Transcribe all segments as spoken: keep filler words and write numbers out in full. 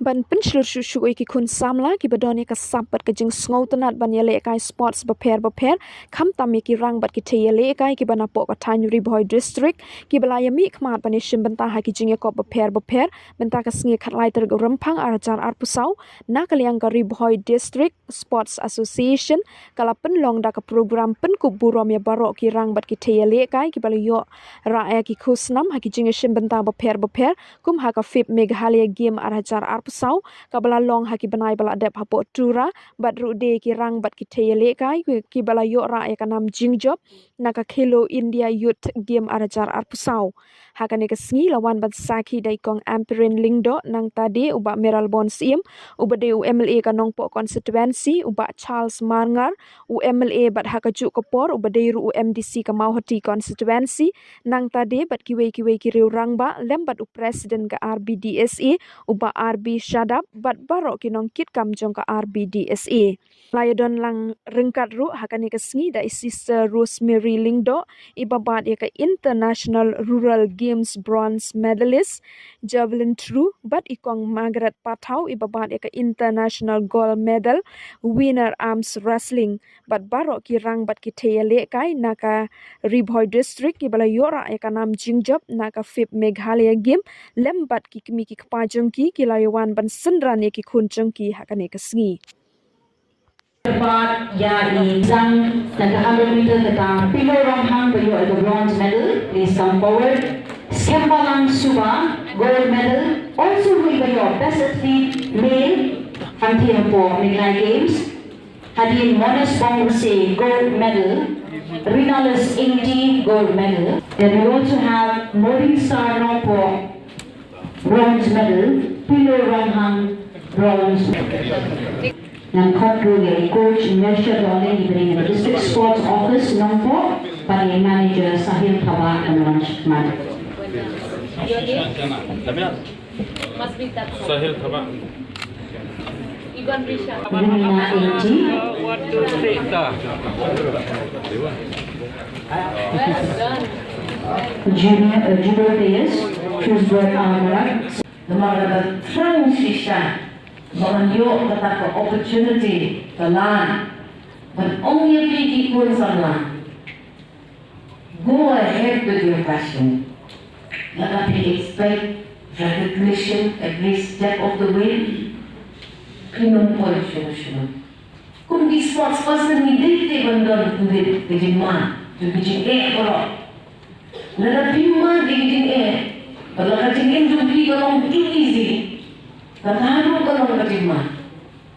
Ban pynshlur shuh shuh ïa ki khun samla kiba don ïa ka sap bad ka jingsngewtynnat ban ïalehkai sports bapher bapher, khamtam ïa ki rang bad ki thei ïalehkai kiba napoh ka thaiñ Ri Bhoi District, kiba la ïamih khmat ban ïashim bynta ha ki jingïakop bapher bapher, mynta ka sngi khatlai tarik u Rymphang ar hajar arphew saw, na ka liang ka Ri Bhoi District Sports Association, ka la pynlong da ka program pynkup burom ïa baroh ki rang bad ki thei ïalehkai kiba la ïoh rah ïa ki khusnam ha ki jingïashim bynta bapher bapher, kum ha ka fifth Meghalaya Game ar hajar arphew saw, kaba la long ha ki bnai ba la dep hapoh Tura, bad ruh de ki rang bad ki thei ïalehkai kiba la ïoh rah ïa ka nam jingjop na ka Khelo India Youth Game ar hajar arphew saw. Ha kane ka sngi la wan ban sakhi da i Kong Ampareen Lyngdoh, nangta de u Bah Mayralborn Syiem, uba dei u M L A ka Nongpoh constituency, u Bah Charles Marngar, u M L A bad ha kajuh ka por uba dei ruh u M D C ka Mawhati constituency, nangta de bad kiwei kiwei ki riew rangbah lem bad u president ka R B D S A, u Bah R B Shadap, bad baroh ki nongkitkam jong ka R B D S A. La ïadon lang ryngkat ruh ha kane ka sngi da i Sister Rosemary Lyngdoh, iba bat ïa ka International Rural Games bronze medalist, javelin throw, bad i Kong Margaret Pathaw, iba bat ïa ka International Gold Medal winner arms wrestling, bad baroh ki rang bad ki thei ïalehkai na ka Ri Bhoi District kiba la ïoh rah ïa ka nam jingjop na ka fifth Meghalaya Game, lem bad ki kmie ki kpa jong ki, ki la ïawan ban synran ïa ki khun jong ki ha kane ka sngi. Kyrpad ïa i jong ka hundred meter kata Pilo Ronghang ba ïoh ïa ka bronze medal, please come forward. Skembalang Suba, gold medal, also ruh ba ïoh best athlete male, hangtei hapoh Menglai Games. Hadien Mones Bongse, gold medal, Rinalus Ingti, gold medal. Then we also have Moring Sar Nongpoh, bronze medal, Pilo Ronghang, bronze. Ngan khot ruh ïa i coach Inesha Dolly, i bring the district sports office Nongpoh, bad i manager Sahil Thabah, and launch man. Sahil Thabah. Iban Risha. Rina Inti. Junior, uh, judo players, Shrewsbury Armor. Namar kata thrang shisha ba ngan ïoh kata ka opportunity ka lad ban ong ïa phi ki khun samla. Go ahead with your passion. Lada phi expect recognition every step of the way, phin ym poi shuh shuh. Kum ki sports person ngi dei te ban don kumne ka jingma, ka jingeh baroh. Lada phim mad ïa ka jingeh, bad lada ka jingeh jong phi ka long too easy, kata ruh ka long ka jingma.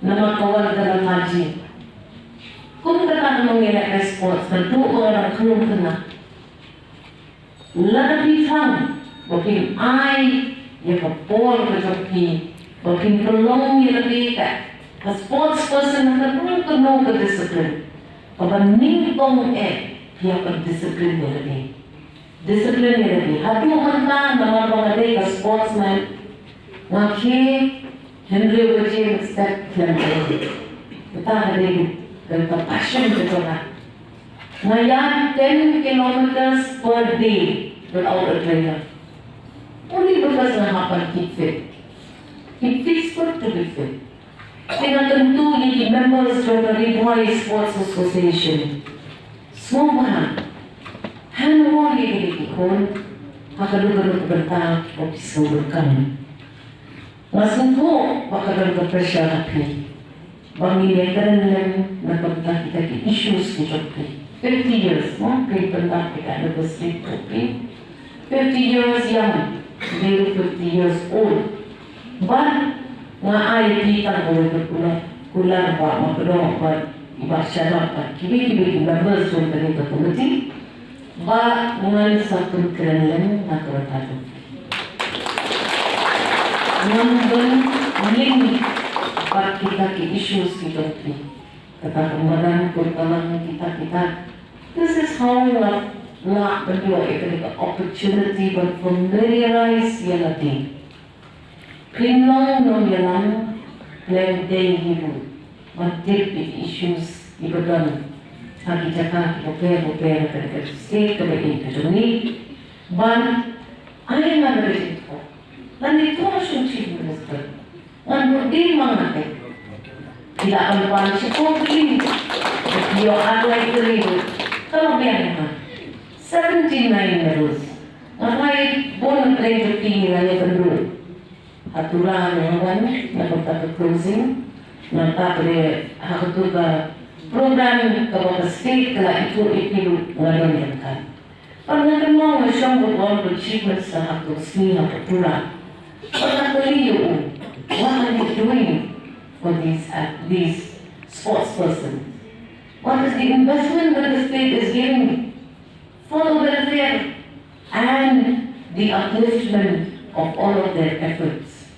Namar ka wan ka lethargy. Kum kata ka long ïa ka sports, naduh ba nga dang khlum khynnah. Lada phi thrang ba phin ai ïa ka por ka jong phi, ba phin pynlong ïa lade ka, ka sports person ha kano kano ka discipline, kaba nyngkong eh phi hap ban discipline ïa lade. Discipline ïa lade. Haduh mynta namar ba nga dei ka sportsman, nga khie hynriew baje mynstep khlem khlem. Kata ka dei ka, ka passion ka jong nga. Nga ïaid ten kilometers per day without a trainer. Only because nga hap ban keep fit. Keep fit is good to be fit. Te nga kyntu ïa ki members jong ka Ri Bhoi Sports Association. Sngewbha, hand over ïa kine ki khun ha kano kano ka bynta ba phi sngew donkam. Nga sngewthuh ba ka don ka pressure ha phi ba ngin ïakren lem na ka bynta kita ki issues ki jong phi. Fifty years, mo, phi pyntap kita anniversary jong phi. Fifty years young, dei ruh fifty years old. Bad nga ai phi tang kawei ka kular, kular Bah Makdoh bad i Bah Shadap bad kiwei kiwei ki members jong kane ka committee. Ba ngan sa pynkren lem na ka bynta jong phi. Ngan don link bad kita ki issues ki jong phi. Kata ka madan, kyrpalang, kita kita. This is how nga lah ban ïoh ïa kane ka opportunity ban familiarize ïa lade. Phin long nongïalam, phin dei hi ruh ban tip ïa ki issues kiba don ha ki jaka kiba pher bapher ha kane ka state kaba ïeit ka jong ngi. Ban ai nga ka jingthoh, lane thoh sha u Chief Minister. Ngan bud dien ma nga te. Ki la pynpan shipor tylli. Ïoh ar lai tylli. Ka long biang ha. Seventy nine medals. Nga tharai bun na pdeng jong ki ngi la ïoh pynduh. Ha Tura ngi wan na ka bynta ka closing. Nangta pat ha katu ka program kaba ka state ka la ithuh ïa phi ruh nga don ryngkat. Bad nga kynmaw nga shong bad u Honourable Chief Minister ha ka sngi ha Tura. Bad nga kylli ïa u, what are you doing for these, uh, these sports persons? What is the investment that the state is giving for the welfare and the upliftment of all of their efforts?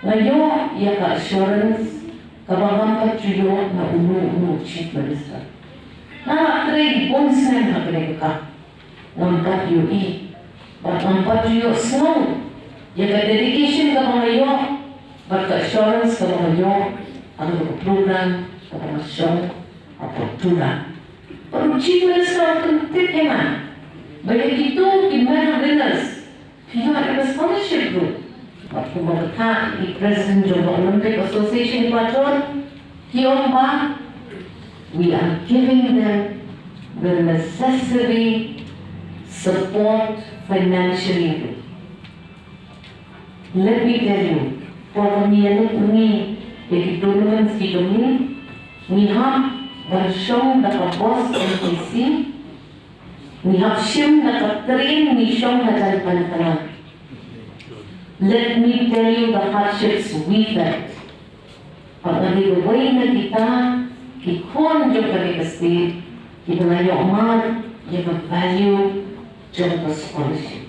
Nga ïoh ïa ka assurance kaba ngam pat ju ïoh na uno uno u Chief Minister. Nga la trei bun snem ha kane ka kam. Ngam pat ïohi bad ngam pat ju ïohsngew ïa ka dedication kaba nga ïoh bad ka assurance kaba nga ïoh ha kane ka program kaba nga shong ha Port Tura. Bad u Chief Minister u pyntip ïa nga ba ïa kito ki medal winners phi ïoh ïa ka scholarship ruh. Bad kumba kata i President jong ka Olympic Association i Pathor, ki ong ba we are giving them the necessary support financially. Let me tell you, por ba ngi ïa leit ngi ïa ki tournaments ki jong ngi, ngi hap ban shong da ka bus M T C, ngi hap shim da ka train, ngi shong hajan Pantana. Let me tell you the hardships we felt. Bad nga dei kawei na kita ki khun jong kane ka state kiba la ïoh mad ïa ka value jong ka scholarship.